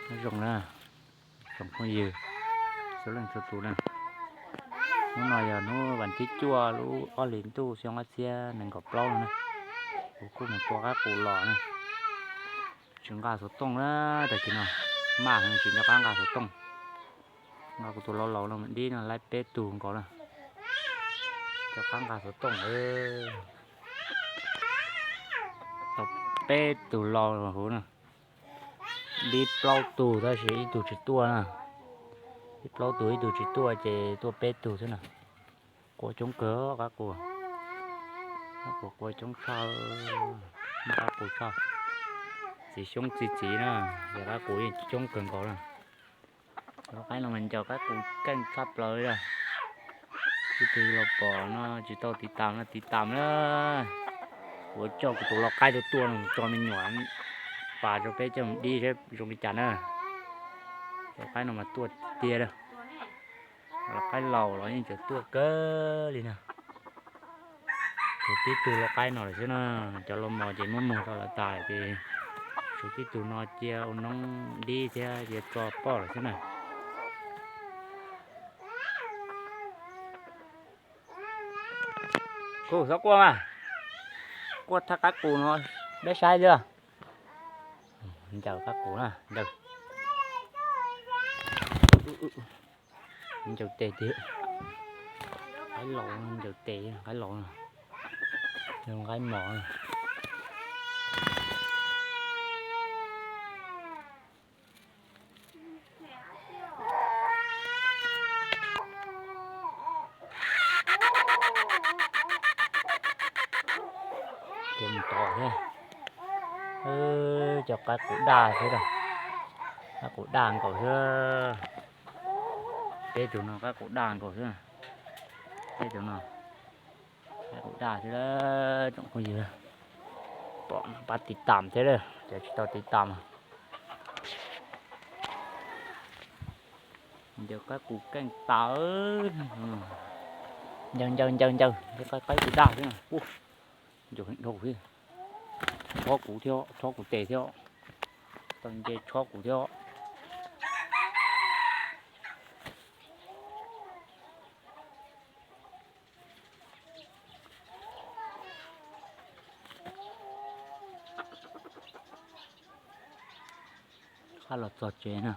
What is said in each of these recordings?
Nyob zoo na, tsoom phooj ywg txhua leej txhua tus na, hnub no yog hnub vas thib cuaj lub ob hlis ntuj xyoo ob txhiab nees nkaum plaub no na. Kuv kuj mus tua qaib qus los na, tsis nqa xov tooj na, tag kis no maj heev tsis nco qab nqa xov tooj. Nqa kuv tus laus laus no mus dib no laib peb tug nkaus na, nco qab nqa xov tooj. Tau peb tug laus huv na, dib plaub tug tab sis ib tug tsis tuaj na. Dib plaub tug ib tug tsis tuaj ces tuaj peb tug xwb na. Qua coob kawg qaib qus, qaib qus qua coob tshaj, muaj qaib qus tshaj, txiv xyoob txiv txiv na, yog qaib qus yeej coob kawg nkaus na. Cov qaib no mas ncaws qaib qus keej tshaj plaws li. Ib tug los pom no tsis tau tiv tam no tiv tam na. Kuv coj kuv tus lau qaib tuaj tuaj no tso me nyuam pas rau peb coj mus dib seb zoo li cas na. Cov qaib no mas tuaj tiag tiag. Lau qaib laus los yeej tseem tuaj kawg li na. Tshuav tib tug lau qaib no lawm xwb na, cov lau mos ces muab muag rau lawv tas ces tshuav tib tug no cia ua noob dib thiab cia tso poj lawm xwb na. Kuv txhob quaj mas, quaj thaj qaib qus no peb saib xwb. Ncaws qaib qus na, ncaws, ncaws tes tiag. Qaib laus ncaws tes, qaib laus, ncaws qaib mos. Ces mus tod thiab. Cov qaib qus daj xwb, qaib qus daj nkaus xwb. Peb tug no qaib qus daj nkaus xwb. Peb tug no qaib qus daj xwb, tsoom phooj ywg. Pom no pab tiv tam thiab, cov tsis tau tiv tam. Ncaws qaib qus keej tas. Ncaws ncaws ncaws ncaws, qaib qus daj xwb na. Ncaws heev dhau xwb. Tshob kuv thiab, tshob kuv tes thiab. Tau nce tshob kuv thiab. Qab los txog tsev na,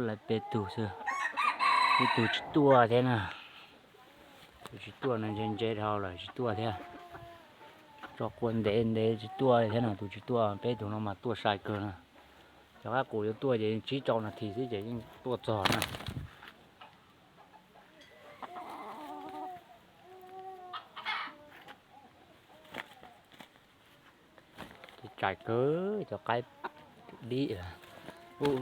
lawv peb tug xwb, ib tug tsis tuaj thiab na. Tus tsis tuaj no ntse ntse dhau lawm tsis tuaj thiab. Tso quaj ntev ntev tsis tuaj thiab no, tus tsis tuaj, peb tug no mas tuaj sai kawg na. Cov qaib qus yuav tuaj ces tsib rau nas this xwb ces yeej tuaj txog na. Ces tsais kawg cov qaib dib, cov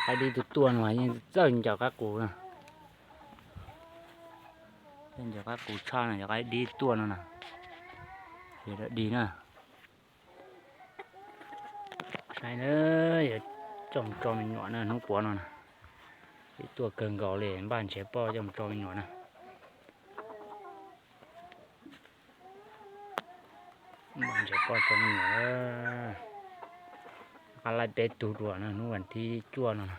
qaib dib tuaj tuaj no yeej txawj ncaws qaib qus na. Txawj ncaws qaib qus tshaj no cov qaib dib tuaj no na. Dig na. Saib na, yuav coj mus tso me nyuam na hnub puav no na. Tuaj kawg nkaus li, npaj ntshav poj coj mus tso me nyuam na. Npaj ntshav poj tso me nyuam. Qab laij peb tug dua na, hnub vas thib cuaj no na.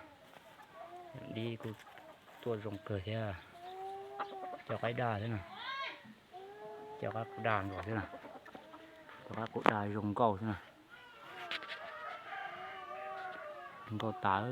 Dib kuj tuaj zoo kawg thiab. Cov qaib daj xwb na. Cov qaib qus daj nkaus xwb na. Cov qaib qus daj zoo nkauj xwb na. Nkauj tas.